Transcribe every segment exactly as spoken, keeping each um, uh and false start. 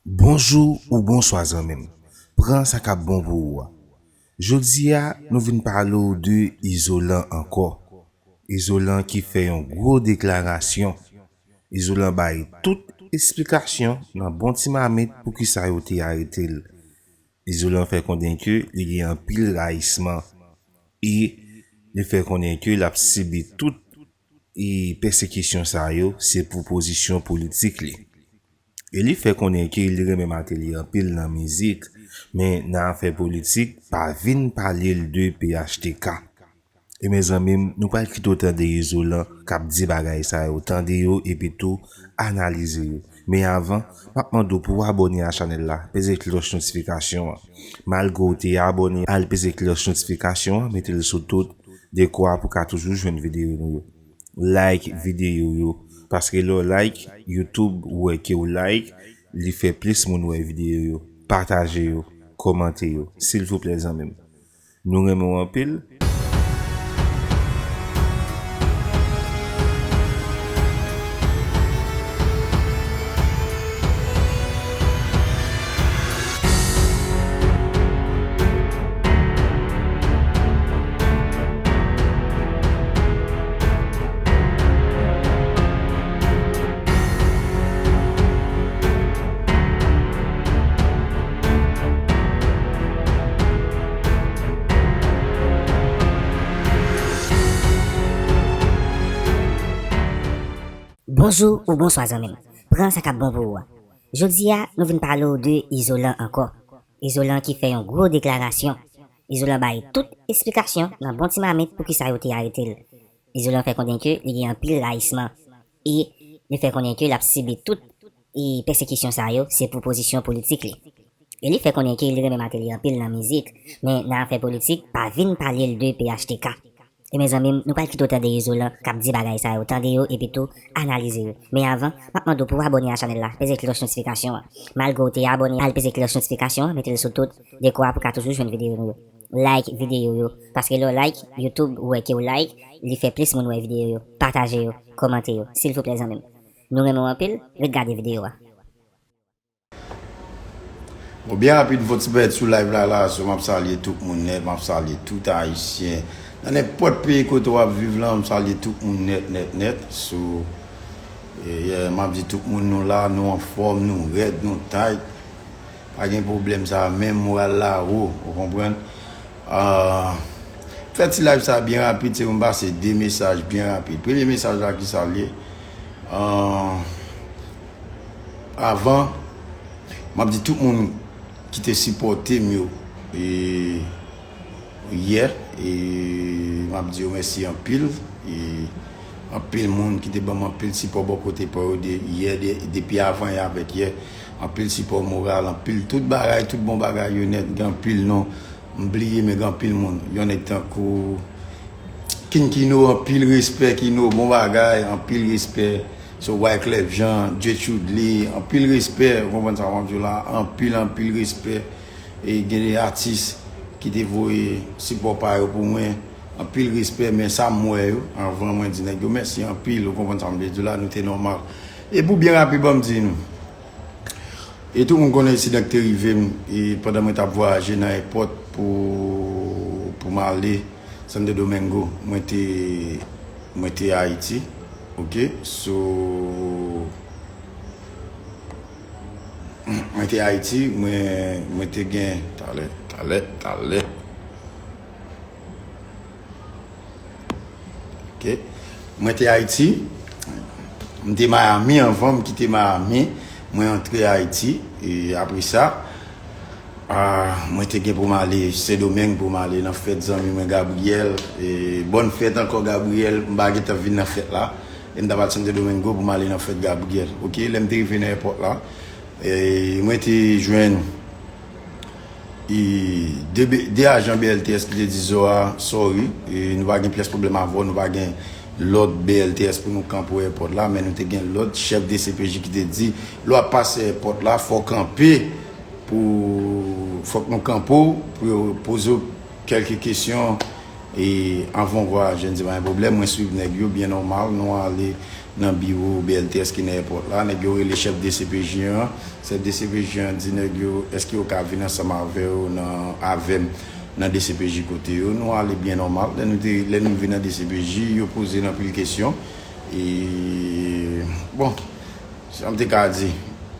Bonjou ou bonswa zanmi m. Pran sa k ap bon pou ou a. Jodi a, nou vin pale w de Izolan ankò. Izolan ki fè yon gwo deklarasyon. Izolan bay tout esplikasyon nan bon ti mamit poukisa yo te arete l. Izolan fè konnen ke li gen anpil rayisman e li fè konnen ke l ap sibi tout e pèsekisyon sa yo se pou pozisyon politik li. E li fè konnen ke li renmen Martelly anpil nan mizik, men nan afè politik, pa vin pale l de P H T K. E mezanmi m, nou pral kite w tande Izolan k ap di bagay sa yo, tande yo epi tou analize yo. Men avan, m ap mande w pou w abòne a chanèl la, peze klòch notifikasyon an. Malgre w te abòne, al peze klòch notifikasyon an, mete l sou tout, dekwa pou w ka toujou jwenn videyo nou yo. Like videyo yo, paske lè w like, YouTube wè ke w like, li fè plis moun wè videyo yo. Pataje yo, kòmante yo, silvouplè zanmi m. Nou renmen w anpil. Bonjou ou bonswa zanmi m. Pran sa k ap bon pou ou a. Jodi a, nou vin pale w de Izolan ankò. Izolan ki fè yon gwo deklarasyon. Izolan bay tout esplikasyon nan bon ti mamit poukisa yo te arete l. Izolan fè konnen ke li gen anpil rayisman e li fè konnen ke l ap sibi tout e pèsekisyon sa yo se pou pozisyon politik li. E li fè konnen ke li renmen Martelly anpil nan mizik, men nan afè politik, pa vin pale l de P H T K. E mezanmi m, nou pral kite w tande Izolan k ap di bagay sa yo, tande yo epi tou analize yo. Men avan, m ap mande w pou w abòne a chanèl la, peze klòch notifikasyon an. Malgre w te abòne, al peze klòch notifikasyon an, mete l sou tout, dekwa pou w ka toujou jwenn videyo nou yo. Like videyo yo, paske lè w like, YouTube wè ke w like, li fè plis moun wè videyo yo. Pataje yo, kòmante yo, silvouplè zanmi m. Nou renmen w anpil, ret gade videyo a. Bon, byen rapid, fò ti pèt sou live la, la, so m ap salye tout moun nèt, m ap salye tout Ayisyen. Nan nenpòt peyi kote w ap viv lan, m salye tout moun nèt, nèt, nèt. So, e, yeah, m ap di tout moun nou la, nou anfòm, nou rèd, nou tayt. Pa gen pwoblèm sa, menm moral la wo, ou konprann? Ah, fè ti live sa byen rapid, se pou m pase de mesaj byen rapid. Premye mesaj la ki sa l ye? Ah, avan, m ap di tout moun ki te sipòte m yo, e, yè, e, m ap di yo mèsi anpil. E, anpil moun ki te ban m anpil sipò bò kote pa yo de, yè, de, depi avan yè avèk yè. Anpil sipò moral, anpil tout bagay, tout bon bagay yo nèt. Gen anpil non m bliye, men gen anpil moun. Yon nèg tankou King Kino, anpil respè Kino, bon bagay, anpil respè. So Wyclef Jean, Jay Chudley, anpil respè, ou konprann sa m ap di w la, anpil, anpil respè. E gen de atis ki te voye sipò pa yo pou mwen, anpil respè, men sa m wè yo, anvan mwen di nèg yo mèsi anpil, ou konprann sa m vle di w la, nou te nòmal. E pou byen rapid, ban m di nou. E tout moun konnen ensidan ki te rive m, e pandan mwen t ap vwayaje nan èpòt pou, pou m ale Santo Domingo, mwen te, mwen te Ayiti, oke? So, mwen te Ayiti, mwen, mwen te gen, talè, talè, talè. Oke. Mwen te Ayiti. M te Miami anvan, m kite Miami. Mwen antre Ayiti. E apre sa, ah, mwen te gen pou m ale Sendomeng, pou m ale nan fèt zanmi mwen Gabriel. E bòn fèt ankò, Gabriel. M pa gentan vin nan fèt la. E m t ap al Santo Domingo pou m ale nan fèt Gabriel. Oke, lè m te rive nan èpòt la, e mwen te jwenn e de, de ajan B L T S ki te di Zoa, sorry, e nou pa gen pyès pwoblèm avè w, nou pa gen lòt B L T S pou nou kanpe w èpòt la, men nou te gen lòt chèf D C P J ki te di, lè w ap pase èpòt la, fò w kanpe pou, fòk nou kanpe w pou yo poze w kèlke kesyon, E anvan w vwayaje, n di pa gen pwoblèm, mwen swiv nèg yo byen nòmal, nou ale nan biwo B L T S ki nan èpòt la, nèg yo rele chèf D C P J an, chèf D C P J an di nèg yo, èske yo ka vin ansanm avè yo nan, avè m nan D C P J kote yo, nou ale byen nòmal, lè nou te, lè nou vin nan D C P J, yo poze n anpil kesyon, e, bon, sa m te ka di,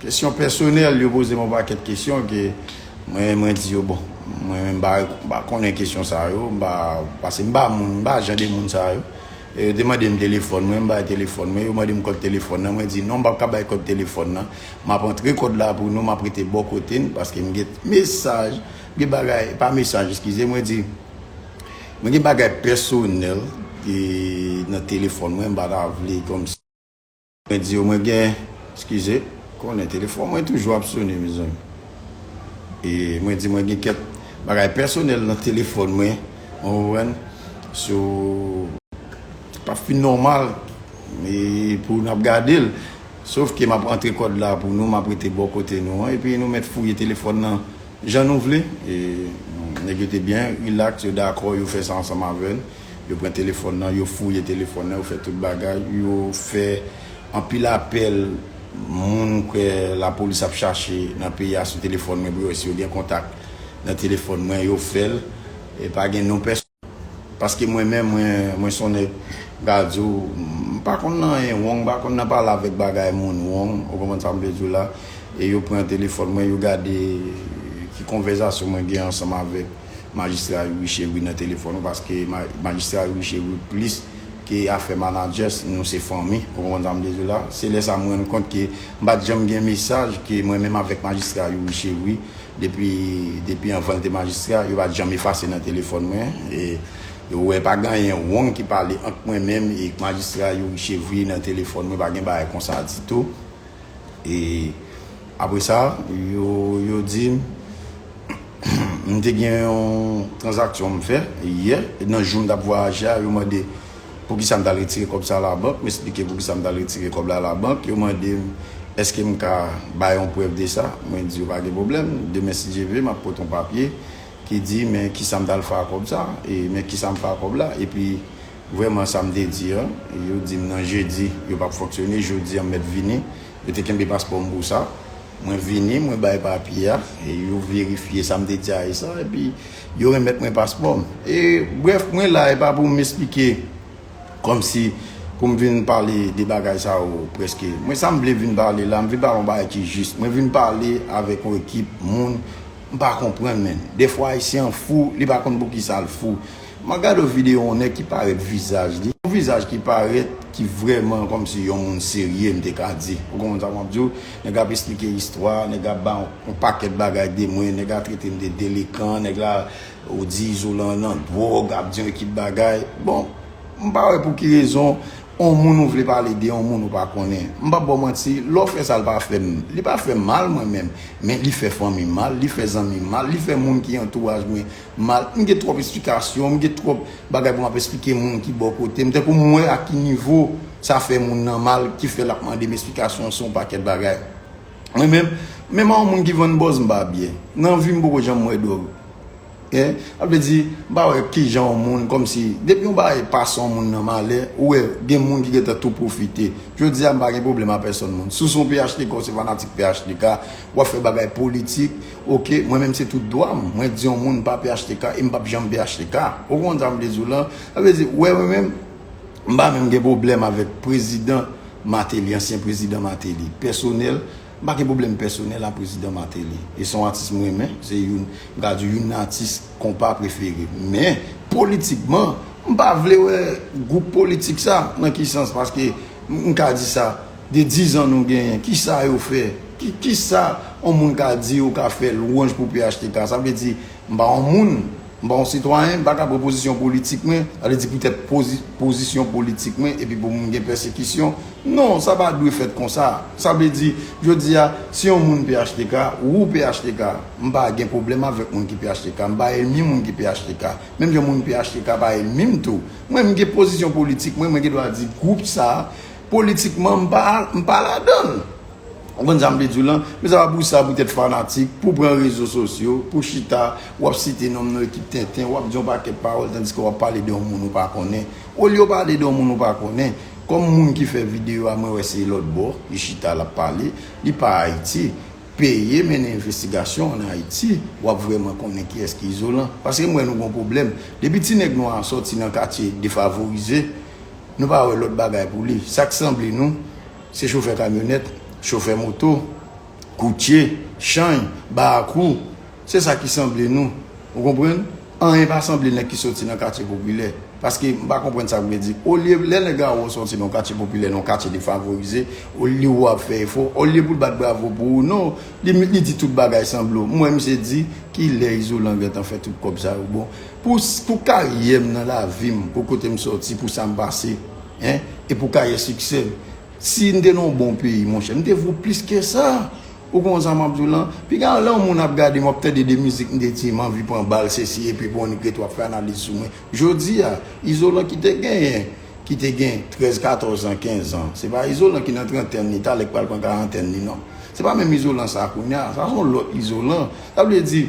kesyon pèsonèl, yo poze m yon pakèt kesyon ke mwen, mwen di yo, bon, mwen menm m pa, m pa konnen kesyon sa yo, m pa, paske m pa moun, m pa jan de moun sa yo. E yo te mande m telefòn mwen, m bay telefòn mwen, yo mande m kòd telefòn nan, mwen di non, m p ap ka bay kòd telefòn nan, m ap antre kòd la pou nou, m ap rete bò kote n, paske m gen mesaj, m gen bagay, pa mesaj, eskize, mwen di, mwen gen bagay pèsonèl e nan telefòn mwen, m pa ta vle kòmsi Mwen di yo mwen gen, eskize, konnen telefòn mwen toujou ap sone, mezanmi. E mwen di mwen gen kèk bagay pèsonèl nan telefòn mwen, ou konprann? So, pa fin nòmal, e pou n ap gade l. Sof ke m ap antre kòd la pou nou, m ap rete bò kote nou an, epi nou mèt fouye telefòn nan jan nou vle. E nèg yo te byen rilaks, yo dakò, yo fè sa ansanm avè n. Yo pran telefòn nan, yo fouye telefòn nan, yo fè tout bagay, yo fè anpil apèl moun kwè lapolis ap chache nan peyi a sou telefòn mwen pou yo wè si yo gen kontak nan telefòn mwen, yo fè l. E pa gen non pèsonn. Paske mwen menm, mwen, mwen se yon nèg, m ka di w, m pa konn nan anyen wrong, m pa konn nan pale avèk bagay moun wrong, ou konprann sa m vle di w la? E yo pran telefòn mwen, yo gade ki konvèsasyon mwen gen ansanm avèk majistra Youri Chevry nan telefòn ou, paske ma-, majistra Youri Chevry plis ke afè manadjè, nou se fanmi, ou konprann sa m vle di w la? Se lè sa m rann kont ke m pa t janm gen mesaj ke mwen menm avèk majistra Youri Chevry, depi, depi anvan l te majistra, yo pa t janm efase nan telefòn mwen. E yo wè pa gen anyen wrong ki pale ant mwen menm e majistra Youri Chevry nan telefòn mwen, pa gen bagay konsa ditou. E apre sa, yo, yo di m, m te gen yon tranzaksyon m fè yè, nan jou m t ap vwayaje a, yo mande poukisa m t al retire kòb sa labank, m esplike poukisa m t al retire kòb la labank, yo mande m èske m ka bay yon prèv de sa, mwen di yo pa gen pwoblèm, demen si Dye vle, m ap pote yon papye ki di men kisa m t al fè ak kòb sa, e men kisa m fè ak kòb la, epi vrèman sa m te di an, yo di m nan jedi, yo p ap fonksyone, jodi an m mèt vini, yo te kenbe paspò m pou sa, mwen vini, mwen bay papye a, e yo verifye sa m te di a e sa, epi yo remèt mwen paspò m. E brèf, mwen la, e pa pou m esplike kòmsi pou m vin pale de bagay sa yo prèske. Mwen sa m vle vin pale la, m vin pale yon bagay ki jis. Mwen vin pale avèk yon ekip moun m pa konprann, menn. Defwa Ayisyen an fou, li pa konn poukisa l fou. M ap gade yon videyo yon nèg ki parèt vizaj li. Yon vizaj ki parèt ki vrèman kòmsi yon moun serye, m te ka di. Ou konprann sa m ap di w? Nèg ap esplike istwa, nèg ap ba yon, yon pakèt bagay de mwen, nèg la trete m de delenkan, nèg la ou di Izolan nan dwòg, ap di yon ekip bagay. Bon, m pa wè pou ki rezon on moun ou vle pale de on moun ou pa konnen. M p ap ba w manti, lè w fè sa, l pa fè m, li pa fè m mal mwen menm, men li fè fanmi m mal, li fè zanmi m mal, li fè moun ki antouraj mwen mal. M gen twòp esplikasyon, m gen twòp bagay pou m ap esplike moun ki bò kote m. Tankou m wè a ki nivo sa fè moun nan mal, ki fè l ap mande m esplikasyon sou yon pakèt bagay. Mwen menm, menm a yon moun ki vann bòz, m pa byen. Nan vi m poko janm wè dwòg. Hein? Sa vle di, m pa wè kijan yon moun, kòmsi, depi yon bagay pase yon moun nan malè, ou wè, gen moun ki gentan tou pwofite. Jodi a, m pa gen pwoblèm a pèsonn moun. Si w se yon P H T K, ou se fanatik P H T K, w ap fè bagay politik, oke, mwen menm se tout dwa m. Mwen di yon moun m pa P H T K e m p ap janm P H T K. Ou konprann sa m vle di w lan? Sa vle di, wè mwen menm, m pa menm gen pwoblèm avèk prezidan Martelly, ansyen prezidan Martelly. Pèsonèl, m pa gen pwoblèm pèsonèl a prezidan Martelly. E se yon atis m renmen, se youn, m ka di youn nan atis konpa prefere m. Men, politikman, m pa vle wè gwoup politik sa. Nan ki sans? Paske m, m ka di sa, de dizan nou genyen, kisa yo fè? Ki, kisa yon moun ka di ou ka fè lwanj pou P H T K? Sa vle di, m pa yon moun, m pa yon sitwayen, m pa ka pran pozisyon politik mwen, sa vle di poutèt pozi-, pozisyon politik mwen, epi pou m gen pèsekisyon. Non, sa pa dwe fèt konsa. Sa vle di, jodi a, si yon moun P H T K, ou P H T K, m pa gen pwoblèm avèk moun ki P H T K, m pa ènmi moun ki P H T K. Menm jan moun P H T K pa ènmi m tou. Mwen, m gen pozisyon politik mwen, mwen gen dwa di gwoup sa a, politikman, m pa, m pa ladan l. Ou konprann sa m vle di w lan? Men sa pa pou sa, poutèt fanatik, pou pran rezo sosyo, pou chita, w ap site non m nan ekip tenten, w ap di yon pakèt pawòl, tandiske w ap pale de yon moun ou pa konnen. Olye w pale de yon moun ou pa konnen, kòm moun ki fè videyo a, mwen wè se lòt bò, li chita, l ap pale, li pa Ayiti. Peye mennen envestigasyon ann Ayiti, w ap vrèman konnen kiyès ki izolan. Paske m wè nou gon pwoblèm. Depi ti nèg nwa a sòti nan katye defavorize, nou pa wè lòt bagay pou li. Sa k sanble nou, se chofè kamyonèt, chofè moto, koutye, chanj, barakou. Se sa ki sanble nou. Ou konprann? Anyen pa sanble nèg ki soti nan katye popilè. Paske m pa konprann sa w vle di. Olye lè nèg a wè w soti nan yon katye popilè, nan yon katye defavorize, olye w ap fè efò, olye pou l bat bravo pou ou, non, li, li di tout bagay sanble w. M wè misye di, kilè izolan gentan fè tout kòb sa yo? Bon, pou, pou karyè m nan lavi m, pou kote m sòti, pou sa m pase, en, e pou karyè siksè m. Si m te nan yon bon peyi, monchè, m te vo plis ke sa. Ou konprann sa m ap di w lan? Piga lè yon moun ap gade m, w ap tande de mizik m te di m anvi pran bal, sesi, epi bon, nèg ret w ap fè analiz sou mwen. Jodi a, izolan ki te genyen, ki te gen trèz, katòz an, kenz an, se pa izolan ki nan trantèn li, talè k pral pran karantèn li, non. Se pa menm izolan sa kounye a, sa se yon lòt izolan. Sa vle di,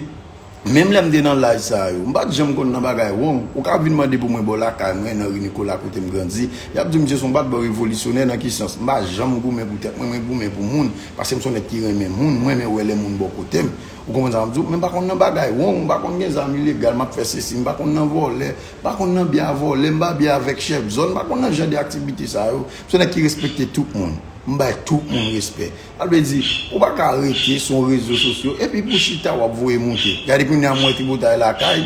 menm lè m te nan laj sa yo, m pa t janm konn nan bagay wrong. Ou ka vin mande pou mwen bò lakay mwen, nan ri Nikola kote m grandi, y ap di w misye se yon batbòy revolisyonè. Nan ki sans? M pa janm goumen pou tèt mwen, mwen goumen pou moun. Paske m se yon nèg ki renmen moun, m renmen wè lè moun bò kote m. Ou konprann sa m ap di w? Men m pa konn nan bagay wrong, m pa konn gen zam ilegal, m ap fè sesi, m pa konn nan vòlè, m pa konn nan byen a vòlè, m pa byen avèk chèf zòn, m pa konn nan jan de aktivite sa yo. M se yon nèg ki respekte tout moun. M bay tout moun respè. Sa vle di, ou pa ka rete sou rezo sosyo epi pou chita w ap voye moute. Gade kounye a m wè tripotay lakay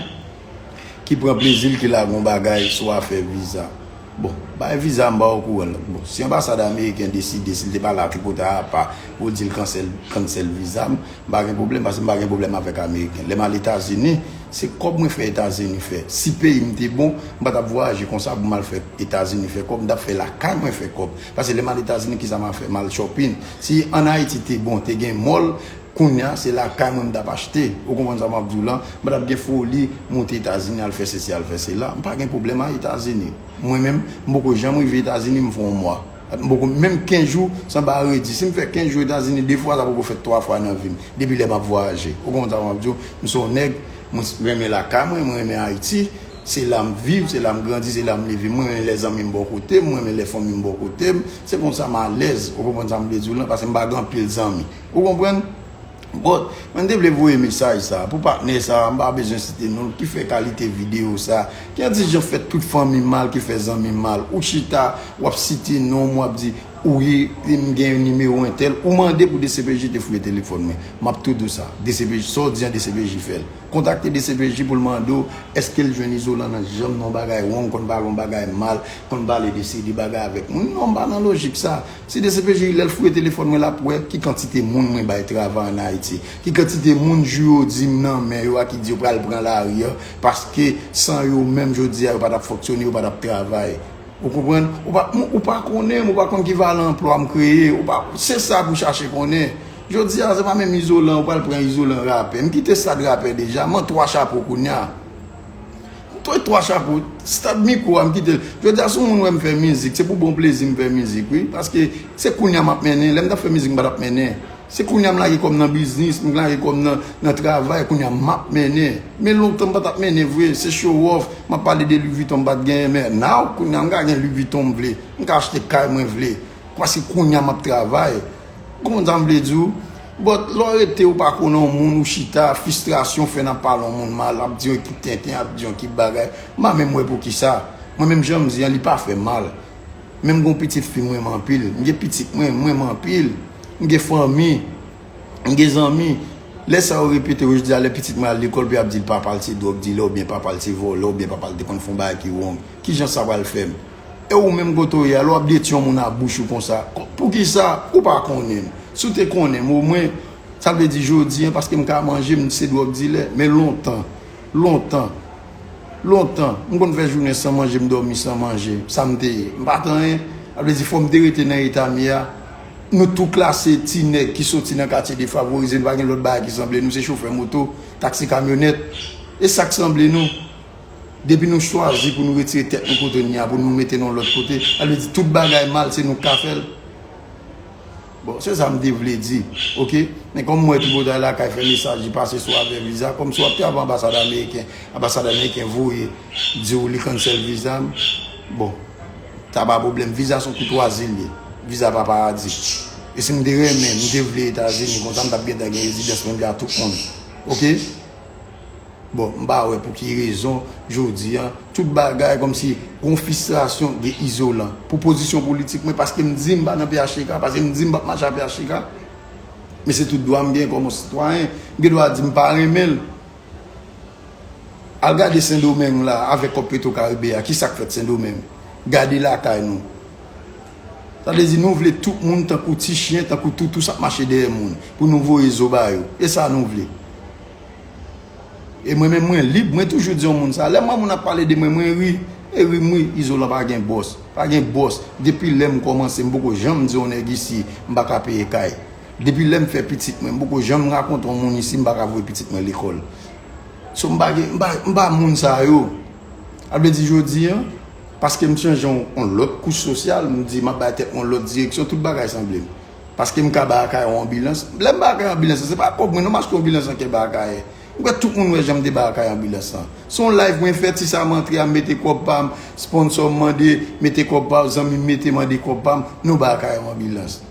ki pran plezi l, ki lage yon bagay sou afè viza. Bon, bay viza m pa okouran. Bon, si anbasad ameriken deside, si l te pale a tripotay apa pou l di l cancel, cancel viza m, m pa gen pwoblèm, paske m pa gen pwoblèm avèk ameriken. Lè m al Etazini, se kòb mwen fè Etazini fè. Si peyi m te bon, m pa t ap vwayaje konsa pou m al fè Etazini fè kòb, m t ap fè lakay mwen fè kòb. Paske lè m al Etazini, kisa m al fè? M al shopping. Si ann Ayiti te bon, te gen mall, kounye a, se lakay mwen m t ap achte. Ou konprann sa m ap di w lan? M pa t ap gen foli monte Etazini, al fè sesi, al fè sela. M pa gen pwoblèm a Etazini. Mwen menm, m poko janm rive Etazini, m fè yon mwa. M poko, menm kenz jou, sa m pa redi. Si m fè kenz jou Etazini de fwa, sa poko fèt twa fwa nan vi m. Depi lè m ap vwayaje. Ou konprann sa m ap di w? M se yon nèg, mwen renmen lakay mwen, mwen renmen Ayiti. Se la m viv, se la m grandi, se la m leve. Mwen renmen lè zanmi m bò kote m, mwen renmen lè fanmi m bò kote m. Se konsa m alèz. Ou konprann sa m vle di w lan? Paske m pa gen anpil zanmi. Ou konprann? But, mwen te vle voye mesaj sa pou patnè sa, m pa bezwen site non l, ki fè kalite videyo sa, ki andijan fè tout fanmi m mal, ki fè zanmi m mal. Ou chita, w ap site non m, w ap di, ou ye, m gen nimewo entèl, ou mande pou D C P J te fouye telefòn mwen. M ap tou di w sa. D C P J, sa w di an, D C P J fè l. Kontakte D C P J pou l mande w, èske l jwenn izolan nan janm nan yon bagay wrong, konn pale yon bagay mal, konn pale de seri de bagay avèk moun. Non, m pa nan lojik sa. Si D C P J lè l fouye telefòn mwen, l ap wè ki kantite moun mwen bay travay ann Ayiti, ki kantite moun jou yo di m nan men yo a ki di yo pral pran lari a, paske san yo menm jodi a yo pa t ap fonksyone, yo pa t ap travay. Ou konprann? Ou pa, ou pa konnen m, ou pa konn ki valè anplwa m kreye, ou pa, se sa pou chache konnen. Jodi a, se pa menm izolan, ou pral pran izolan rapè. M kite stad rapè deja, m an twa chapo kounye a. Twa, twa chapo, stad mikwo a, m kite l. Jodi a, si w moun wè m fè mizik, se pou bon plezi m fè mizik, wi. Paske se kounye a m ap mennen. Lè m t ap fè mizik, m pa t ap mennen. Se kounye a m lage kò m nan biznis, m lage kò m nan, nan travay, kounye a m ap mennen. Men lontan m pa t ap mennen vre, se show off, m ap pale de Louis Vuitton m pa t genyen, men now, kounye a m ka gen Louis Vuitton m vle, m ka achte kay mwen vle. Paske kounye a m ap travay. Konprann sa m vle di w? But lè w rete ou pa konnen yon moun, ou chita, fristrasyon fè n ap pale yon moun mal, ap di yon ekip tenten, ap di yon ekip bagay. M pa menm wè poukisa. Mwen menm jan m di an, li pa fè mal. Men m gon pitit fi m renmen anpil. M gen pitit mwen, m renmen anpil. M gen fanmi. M gen zanmi. Lè sa yo repete yo, jodi a lè pitit mwen al lekòl, pou y ap di l papa l se dwòg dilè, oubyen papa l se vòlè, oubyen papa l te konn fè yon bagay ki wrong. Kijan sa pral fè m? E ou menm kote w ye a, lè w ap detwi yon moun a bouch ou konsa, poukisa ou pa konnen m? Si w te konnen m omwen, sa vle di jodi a, paske m ka manje, m se dwòg dilè. Men lontan, lontan, lontan, m konn fè jounen san manje, m dòmi san manje. Sa m te ye? M pa t anyen. Sa vle di fò m te rete nan eta m ye a. Nou tou klase ti nèg ki soti nan katye defavorize, nou pa gen lòt bagay ki sanble nou, se chofè moto, taksi, kamyonèt. E sa k sanble nou. Depi nou chwazi pou nou retire tèt nou kote n ye a, pou nou mete n yon lòt kote, sa vle di tout bagay mal, se nou k ka fè l. Bon, se sa m te vle di, oke? Men kòm m wè tripotay lakay fè mesaj li pase sou afè viza, kòm si w ap travay anbasad ameriken, anbasad ameriken voye di w li cancel viza m, bon, sa pa pwoblèm. Viza se yon koutwazi l ye. Viza pa paradi. E si m te renmen, m te vle Etazini, konsa m t ap gentan gen rezidans menm jan ak tout moun. Oke? Bon, m pa wè pou ki rezon, jodi a, tout bagay kòmsi gon fristrasyon de Izolan. Pou pozisyon politik mwen, paske m di m pa nan P H T K, paske m di m p ap mache ak P H T K. Men se tout dwa m gen kòm yon sitwayen. M gen dwa di m pa renmen l. Al gade Sendomeng la, avèk kòb Petro Caribe a, ki sa k fèt Sendomeng? Gade lakay nou. Sa vle di nou vle tout moun tankou ti chen, tankou toutou s ap mache dèyè moun, pou nou voye zo ba yo. E sa nou vle. E mwen menm mwen lib, mwen toujou di yon moun sa. Lè m wè moun ap pale de mwen, mwen ri. E ri m ri, Izolan pa gen bòs. Pa gen bòs. Depi lè m kòmanse, m poko janm di yon nèg isi, m pa ka peye kay. Depi lè m fè pitit mwen, m poko janm rakonte yon moun isi, m pa ka voye pitit mwen lekòl. So m pa gen, m pa, m pa moun sa yo. A vle di jodi a, paske m chanje yon, yon lòt kouch sosyal, m di m ap bay tèt mwen yon lòt direksyon, tout bagay sanble m. Paske m ka bay Akayè yon anbilans. Lè m bay Akayè anbilans lan, se pa kòb mwen non, m achte yon anbilans nan kè bay Akayè. M kwè tout moun wè jan m te bay Akayè anbilans lan. Se yon live mwen fè, ti sa m antre a, m mete kòb pa m, sponsò m mande, mete kòb pa w, zanmi m mete mande kòb pa m, nou bay Akayè yon anbilans.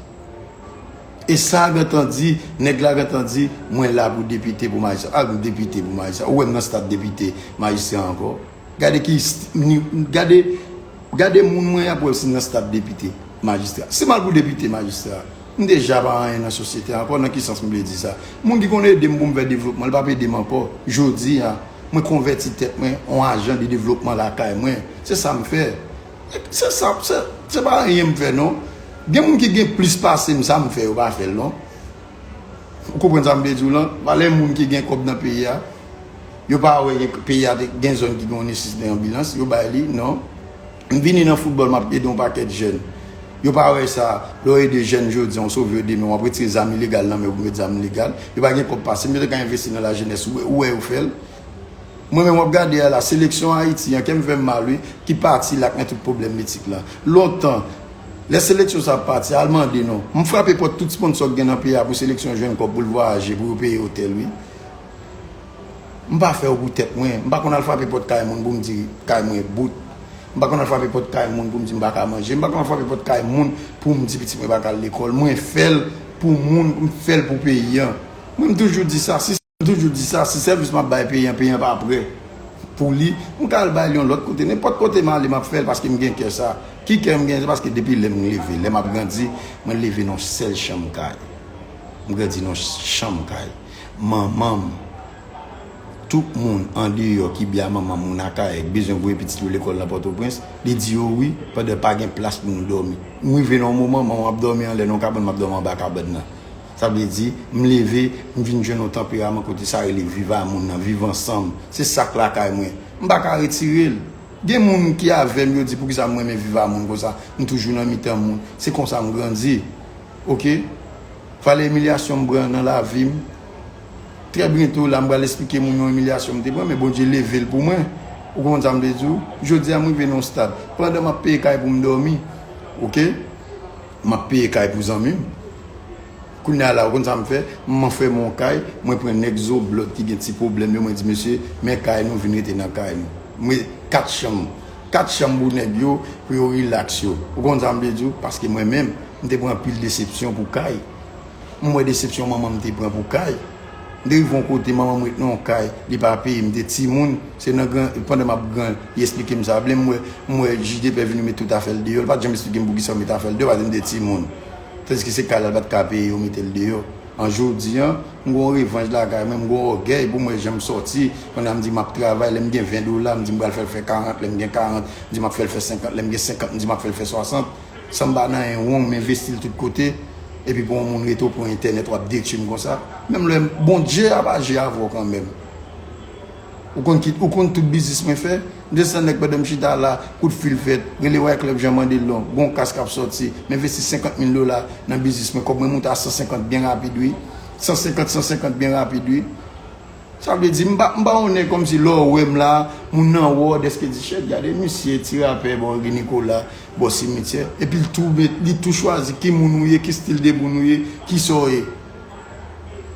E sa gentan di, nèg la gentan di, mwen la pou depite, pou majistra. A, m depite pou majistra. Ou wè m nan stad depite, majistra ankò. Gade ki, gade, gade moun mwen ap wè si nan stad depite, majistra. Si m al pou depite, majistra, m deja pa anyen nan sosyete ankò, nan ki sans m vle di sa? Moun ki konn ede m pou m fè devlopman, li p ap ede m ankò. Jodi a, mwen konvèti tèt mwen an ajan de devlopman lakay mwen. Se sa m fè. Se sa, se, se pa anyen m fè non. Gen moun ki gen plis pase m, sa m fè, yo pa fè l non. Ou konprann sa m vle di w lan? Valè moun ki gen kòb nan peyi a, yo pa wè gen, peyi a te gen zòn ki gen yon nesesite anbilans, yo bay li, non. M vini nan foutbòl, m ap ede yon pakèt jèn. Yo pa wè sa, lè w ede jèn jodi a, w sove yo demen, w ap retire zam ilegal nan men yo pou met zam legal. Yo pa gen kòb pase m, yo te ka envesti nan lajenès, ou wè, ou wè yo fè l. Mwen menm w ap gade a la, seleksyon Ayiti an, kè m fè m mal wi, ki pati la k nan tout pwoblèm mitik lan. Lontan, lè seleksyon sa ap pati, al mande non. M frape pòt tout sponsò k gen nan peyi a pou seleksyon jwenn kòb pou l vwayaje, pou yo peye otèl wi. M pa fè yo pou tèt mwen. M pa konn al frape pòt kay moun pou m di kay mwen bout. M pa konn al frape pòt kay moun pou m di m pa ka manje. M pa konn al frape pòt kay moun pou m di pitit mwen pa ka al lekòl. Mwen fè l pou moun, m fè l pou peyi an. Mwen m toujou di sa, si M toujou di sa, si sèvis m ap bay peyi an, peyi an pa prè pou li, m ka al bay li yon lòt kote. Nenpòt kote m ale, m ap fè l paske m gen kè sa. Ki kè m gen? Se paske depi lè m leve, lè m ap grandi, mwen leve nan yon sèl chanm kay. M grandi nan yon chanm kay. Manman m, tout moun andeyò ki byen a manman m, moun Akayè, ki bezwen voye pitit yo lekòl nan Pòtoprens, li di yo wi, pandan pa gen plas pou nou dòmi. M rive nan yon moman, manman m ap dòmi anlè nan yon kabann, m ap dòmi anba kabann nan. Sa vle di, m leve, m vin jwenn yon tanperaman kote sa rele viv a moun nan, viv ansanm. Se sa k lakay mwen. M pa ka retire l. Gen moun ki avè m, yo di poukisa m renmen viv a moun konsa. M toujou nan mitan moun. Se konsa m grandi. Oke? Valè imilyasyon m pran nan lavi m. Trè byento la, m pral esplike moun yon imilyasyon m te pran, men Bondye leve l pou mwen. Ou konprann sa m vle di w? Jodi a, m rive nan yon stad. Pandan m ap peye kay pou m dòmi. Oke? M ap peye kay pou zanmi m. Kounye a la, ou konn sa m fè? M anfèmen yon kay, mwen pran nèg Zoblòd ki gen ti pwoblèm yo, mwen di, mesye, men kay nou, vin rete nan kay nou. Mwen, kat chanm. Kat chanm pou nèg yo, pou yo rilaks yo. Ou konn sa m vle di w? Paske mwen menm, m te pran anpil desepsyon pou kay. M wè desepsyon manman m te pran pou kay. M te rive yon kote, manman m ret nan yon kay, li pa peye, m te timoun. Se nan gran, pandan m ap gran, li esplike m sa. Vle m wè, m wè J D P vini met tout afè l deyò. Li pa t janm esplike m poukisa yo met afè l deyò, paske m te timoun. Tandiske se kay la, li pa t ka peye, yo mete l deyò. An jodi a, m gon revanj lakay mwen, m gon ògèy pou m wè jan m sòti. Pandan m di m ap travay, lè m gen ven dola, m di m pral fè l fè karant, lè m gen karant, m di m ap fè l fè senkant, lè m gen senkant, m di m ap fè l fè swasant. San m pa nan yon wong, m envesti l tout kote. Epi pou yon moun rete w pran entènèt, w ap detwi m konsa. Menm lè Bondye ap aji avè w kanmenm. Ou konn ki, ou konn tout biznis mwen fè? M te sann nèg pandan m chita la, kout fil fèt, rele Wyclef Jean Mandelon, gon kas k ap sòti, m envesti senkant mil dola nan biznis mwen, kòb mwen moute a san senkant byen rapid wi. San senkant, san senkant byen rapid wi. Sa vle di, m pa, m pa on nèg kòmsi lè w wè m la, moun nan wè w, dèske di, "Chèt, gade misye, ti rapè, bò Rue Nicolas, bò simityè." Epi l tou met, li tou chwazi ki moun ou ye, ki stil de moun ou ye, ki sa w ye.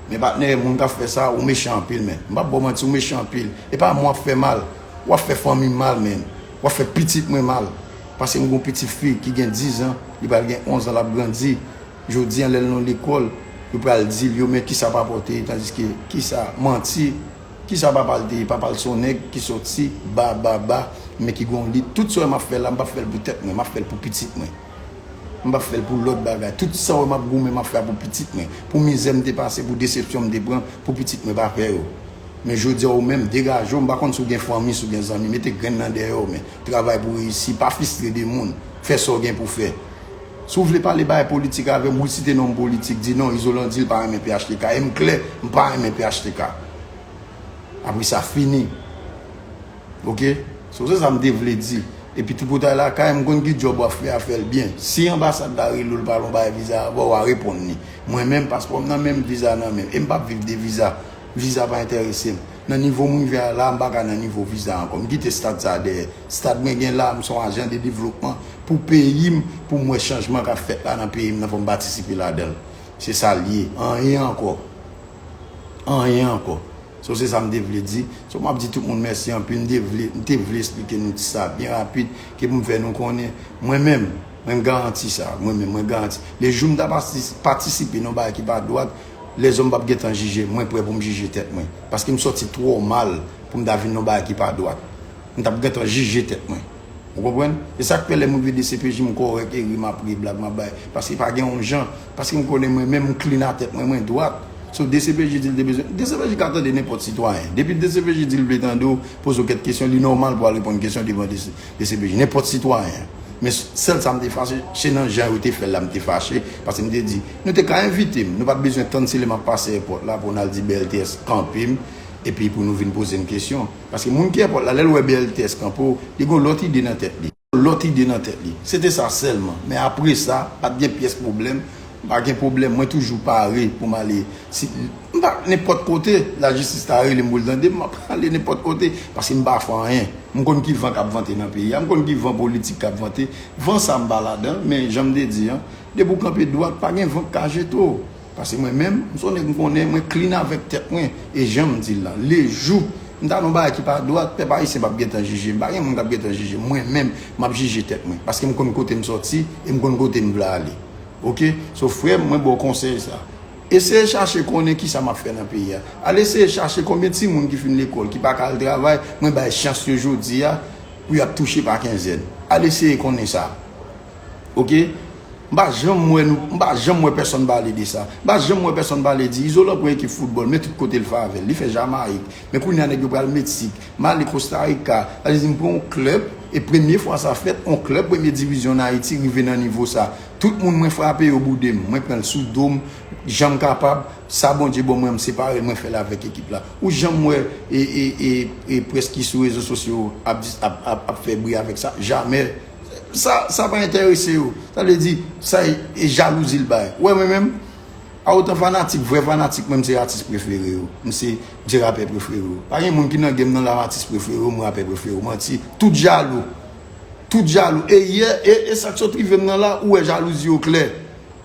Men patnè, moun k ap fè sa, ou mechan anpil, men. M p ap ba w manti, ou mechan anpil. E pa mwen w ap fè mal. W ap fè fanmi m mal, men. W ap fè pitit mwen mal. Paske m gen yon pitit fi ki gen diz an, li pral gen onz an, l ap grandi. Jodi a, lè l nan lekòl, yo pral di l, yo men kisa pa pote, tandiske kisa, manti, kisa papa l te ye, papa l se yon nèg ki soti ba, ba, ba, men ki gen yon lit. Tout sa w wè m ap fè la, m p ap fè l pou tèt mwen, m ap fè l pou pitit mwen. M p ap fè l pou lòt bagay. Tout sa w wè m ap goumen, m ap fè pou pitit mwen. Pou mizè m te pase, pou desepsyon m te pran, pou pitit mwen pa pè yo. Men jodi a, ou menm, degaje w, m pa konn si w gen fanmi, si w gen zanmi, mete grenn nan dèyè w, men travay pou reyisi, pa fistre de moun, fè sa w gen pou fè. Si w vle pale bagay politik avè m, wi, site non m politik, di non, Izolan di l pa renmen P H T K, e m klè, m pa renmen P H T K. Apre sa, fini. Oke? So, se sa m te vle di. Epi tripotay lakay, m konn ki djòb w ap fè a, fè l byen. Si anbasad la rele w, l pale yon bagay viza a ba w, w a reponn li. Mwen menm, paspò m nan men m, viza nan men m. E m p ap viv de viza. Viza pa enterese m. Nan nivo m rive a la, m pa ka nan nivo viza ankò. M kite stad sa a dèyè. Stad mwen gen la, m se yon ajan de devlopman pou peyi m, pou m wè chanjman k ap fèt la nan peyi m nan, fò m patisipe ladan l. Se sa l ye. Anyen ankò. Anyen ankò. So, se sa m te vle di. So, m ap di tout moun mèsi anpil. M te vle, m te vle eksplike nou ti sa byen rapid, ke pou m fè nou konnen. Mwen menm, mwen garanti sa. Mwen menm, mwen garanti. Lejou m ta patis-, patisipe nan bagay ki pa dwat, lèzòm p ap gentan jije m. Mwen prè pou m jije tèt mwen. Paske m sòti twò mal pou m ta vin nan bagay ki pa dwat. M t ap gentan jije tèt mwen. Ou konprann? E sa k fè lè m rive D C P J, m kòrèk, e ri m ap ri, blag m ap bay. Paske pa gen yon jan. Paske m konnen mwen menm, m clean a tèt mwen, mwen dwat. So, D C P J di l te bezwen. D C P J ka tande nenpòt sitwayen. Depi D C P J di l vle tande w, poze w kèk kesyon, li nòmal pou al reponn kesyon devan D C, D C P J. Nenpòt sitwayen. Men sèl sa m te fache, se nan jan yo te fè l la m te fache. Paske m te di, nou te ka envite m. Nou pa t bezwen tann si lè m ap pase èpòt la pou n al di B L T S kanpe m, epi pou nou vin poze m kesyon. Paske moun ki èpòt la, lè l wè B L T S kanpe w, li gen yon lòt ide nan tèt li. Lòt ide nan tèt li. Se te sa sèlman. Men apre sa, pa t gen pyès pwoblèm. M pa gen pwoblèm. Mwen toujou pare pou m ale. Si, m pa, nenpòt kote, lajistis ta rele m pou l tande m, m ap ale nenpòt kote. Paske m pa fè anyen. M konn ki van k ap vante nan peyi a. M konn ki van politik k ap vante. Van sa m pa ladan, men jan m te di an, depi w kanpe dwat, pa gen van k ka jete w. Paske mwen menm, m se yon nèg m konnen, mwen clean avèk tèt mwen. E jan m di l la, lejou m ta nan yon bagay ki pa dwat, pèp ayisyen p ap gentan jije m. Pa gen moun k ap gentan jije m. Mwen menm, m ap jije tèt mwen. Paske m konn kote m sòti e m konn kote m vle ale. Oke? So, frè m, mwen ba w konsèy sa. Eseye chache konnen kisa m ap fè nan peyi a. Al eseye chache konbyen timoun ki fin lekòl, ki pa ka al travay, mwen bay chans yo jodi a pou y ap touche pa kenzèn. Al eseye konnen sa. Oke? M pa janm wè nou, m pa janm wè pèsonn pale de sa. M pa janm wè pèsonn pale di Izolan pran ekip foutbòl, men tout kote l fè avè l. Li fè Jamayik. Men kounye a nèg yo pral Meksik. M ale Kosta Rika. Sa vle di m pran yon klèb, e premye fwa sa fèt, yon klèb premye divizyon ann Ayiti rive nan nivo sa. Tout moun mwen frape yo boude m. Mwen pran l sou do m, jan m kapab. Sa Bondye ban mwen, m separe l, mwen fè l avèk ekip la. Ou janm wè e, e, e, e près ki sou rezo sosyo ap, dis- ap, ap, ap fè bri avèk sa? Jamè. Sa, sa pa enterese yo. Sa vle di, sa e, e jalouzi l bay. Ou wè mwen menm, a otan fanatik, vrè fanatik mwen, m se atis prefere yo. M se, m se rapè prefere yo. Pa gen moun ki nan game nan la, m atis prefere yo, m rapè prefere yo. Manti. Tout jalou. Tout jalou. E yè, e, e sa k sot rive m nan la, ou wè jalouzi yo klè.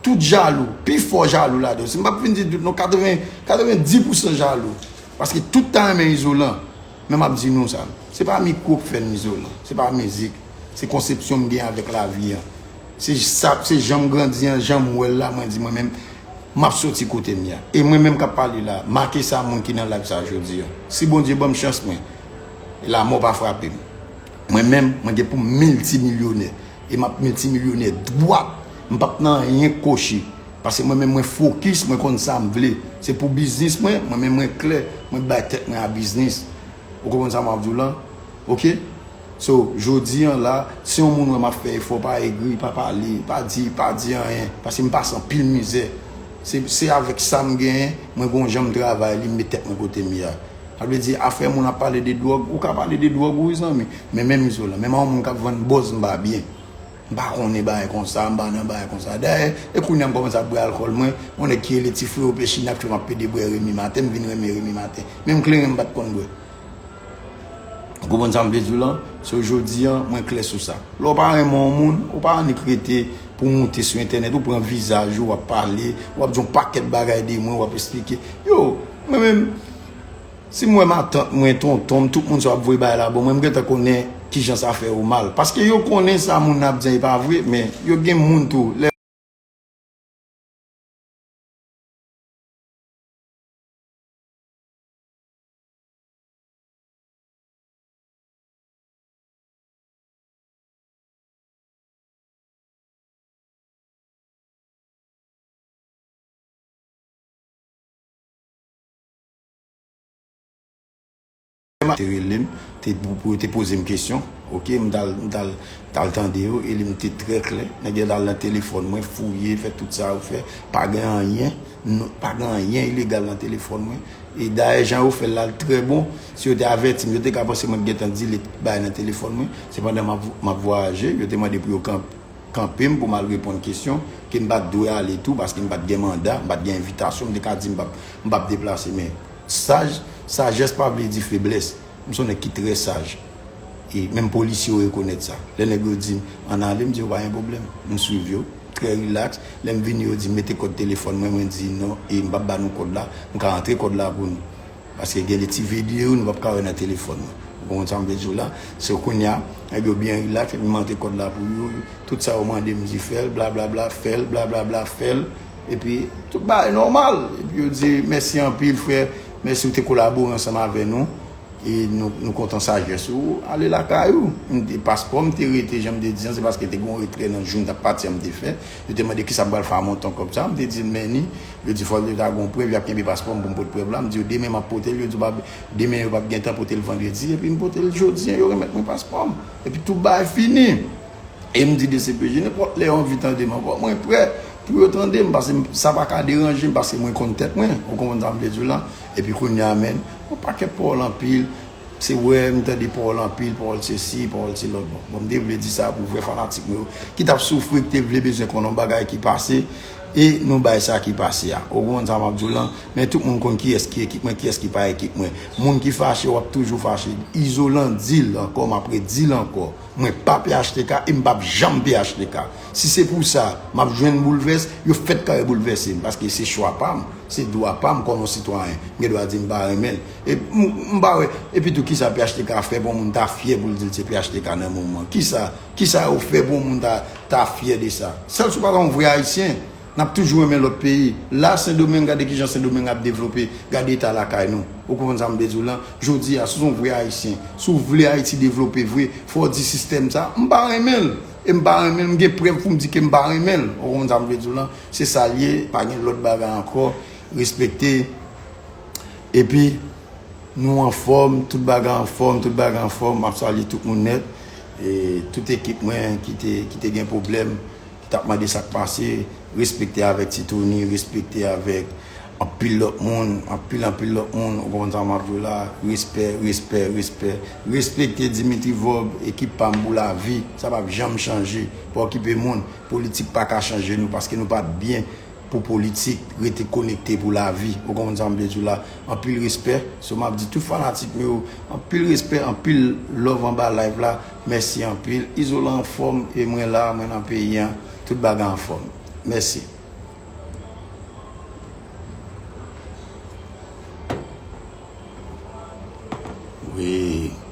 Tout jalou. Pi fò jalou ladan yo. Si m p ap vin di tout non, katreven, katreven dis pousan jalou. Paske tout ta renmen Izolan. Men m ap di nou sa. Se pa mikwo k fè m Izolan. Se pa mizik. Se konsepsyon m gen avèk lavi an. Se sa, se jan m grandi an, jan m wè l la, mwen di mwen menm, m ap soti kote m ye a. E mwen menm k ap pale la, make sa moun ki nan live sa jodi a. Si Bondye ban m chans mwen, lanmò pa frape m. Mwen menm, mwen gen pou m miltimilyonè. E m ap miltimilyonè dwat. M p ap nan anyen kochi. Paske mwen menm mwen fokis, mwen konn sa m vle. Se pou biznis mwen, mwen menm mwen klè, mwen bay tèt mwen a biznis. Ou konprann sa m ap di w lan? Oke? So, jodi an la, si yon moun wè m ap fè efò, pa egri, pa pale, pa di, pa di anyen. Paske m pase anpil mizè. Se, se avèk sa m genyen, mwen gon jan m travay li, m met tèt mwen kote m ye a. Sa vle di, afè moun ap pale de dwòg, ou ka pale de dwòg wi zanmi. Men menm Izolan, menm a yon moun k ap vann bòz m pa byen. M pa konnen bagay konsa, m pa nan bagay konsa. Dayè, e kounye a m kòmanse ap bwè alkòl mwen, yon nèg ki rele ti freo Pechina k fè m ap pede bwè Remy Martin, m vin renmen Remy Martin. Menm kleren m pa t konn bwè. Ou konprann sa m vle di w lan? So, jodi a, mwen klè sou sa. Lè w pa renmen yon moun, ou pa annik rete pou w moute sou entènèt, ou pran vizaj ou, w ap pale, w ap di yon pakèt bagay de mwen, w ap esplike. Yo, mwen menm, si m wè matant mwen, tonton m, tout moun sa w ap voye bagay la ban mwen, m gentan konnen kijan sa fè yo mal. Paske yo konnen sa moun nan ap di an e pa vre, men yo gen moun tou. Lè Te rele m, te, pou, pou yo te poze m kesyon. Oke, m t al, m t al, t al tande yo, e li m te trè klè. Nèg yo t al nan telefòn mwen, fouye, fè tout sa yo fè. Pa gen anyen, non, pa gen anyen ilegal nan telefòn mwen. E dayè, jan yo fè l la, l trè bon. Si yo te avèti m, yo te ka panse mwen t gentan delete bagay nan telefòn mwen. Se pandan m ap, m ap vwayaje, yo te mande pou yo kanpe kanpe m pou m al reponn kesyon, ke m pa t dwe ale tou, paske m pa t gen manda, m pa t gen envitasyon, m te ka di m p ap, m p ap deplase, men saj, sajès pa vle di feblès. M se yon nèg ki trè saj. E menm polisye yo rekonèt sa. Lè nèg yo di m, "Ann ale," m di yo, "Pa gen pwoblèm." M swiv yo, trè rilaks. Lè m vini, yo di m, "Mete kòd telefòn mwen," mwen di, "Non, e m p ap ba nou kòd la, m ka antre kòd la pou nou." Paske gen de ti videyo nou p ap ka wè nan telefòn nou. Ou konprann sa m vle di w la? Se kounye a, nèg yo byen rilaks, epi m antre kòd la pou yo. Tout sa yo mande m di fè l, blablabla, fè l, blablabla, fè l. Epi, tout bagay nòmal. Epi yo di, "Mèsi anpil, frè. Mèsi ou te kolabore ansanm avè nou. E nou, nou kontan sajès ou. Ale lakay ou." M te, paspò m te rete, jan m te di an, se paske te gen yon retrè nan jou m t ap pati an m te fè. Yo te mande kisa m pral fè a montan kòb sa. M te di, "Men ni." Yo di fò yo ta gon prèv, y ap kenbe paspò m pou m pote prèv la. M di yo demen m ap pote l, yo di pa, demen yo p ap gen tan pote l vandredi, epi m pote l jodi a, yo remèt mwen paspò m. Epi tout bagay fini. E m di D C P J, nenpòt lè yo anvi tande m ankò, mwen prè pou yo tande m, paske m, sa pa ka deranje m, paske mwen konn tèt mwen, ou konprann sa m vle di w la. Epi kounye a, menn, yon pakèt pawòl anpil, Se wè, m tande pawòl anpil, pawòl sesi, pawòl se lòt. Bon, bon, m te vle di sa pou vrè fanatik mwen yo, ki t ap soufri, ki te vle bezwen konnen yon bagay ki pase, e nou bay sa ki pase a. Ou konprann sa m ap di w lan? Men tout moun konn kiyès ki ekip mwen, kiyès ki pa ekip mwen. Moun ki fache, w ap toujou fache. Izolan di l ankò, m ap redi l ankò. Mwen pa P H T K e m p ap janm P H T K. Si se pou sa, m ap jwenn boulvès, yo fèt kare boulvèse m, paske se chwa pa m, se dwa pa m kòm yon sitwayen. M gen dwa di m pa renmen l. E m, m pa wè, epi tou, kisa P H T K fè pou yon moun ta fyè pou l di l se P H T K nan moman? Kisa, kisa yo fè pou yon moun ta, ta fyè de sa? Sèl si w pa ta yon vrè Ayisyen, n ap toujou renmen lòt peyi. La, Sendomeng, gade kijan Sendomeng ap devlope, gade eta lakay nou. Ou konprann sa m vle di w lan? Jodi a, si w se yon vrè Ayisyen, si w vle Ayiti devlope vre, fò w di sistèm sa, m pa renmen l. E m pa renmen l, m gen prèv pou m di ke m pa renmen l. Ou konprann sa m vle di w lan? Se sa l ye, pa gen lòt bagay ankò. Respekte. Epi, nou anfòm, tout bagay anfòm, tout bagay anfòm. M ap salye tout moun nèt. E tout ekip mwen ki te, ki te gen pwoblèm, ki t ap mande sa k pase, respekte avèk Ti Tony, respekte avèk anpil lòt moun, anpil, anpil lòt moun, ou konprann sa m ap di w la, respè, respè, respè. Respekte Dimitri Vorbe, ekip pa m pou lavi, sa p ap janm chanje. Pa okipe moun, politik pa ka chanje nou, paske nou pa t byen pou politik, rete konekte pou lavi. Ou konprann sa m vle di w la? Anpil respè. So, m ap di tout fanatik mwen yo, anpil respè, anpil love anba live la. Mèsi anpil. Izolan anfòm, e mwen la, mwen nan peyi an. Tout bagay anfòm. Mèsi. Wi.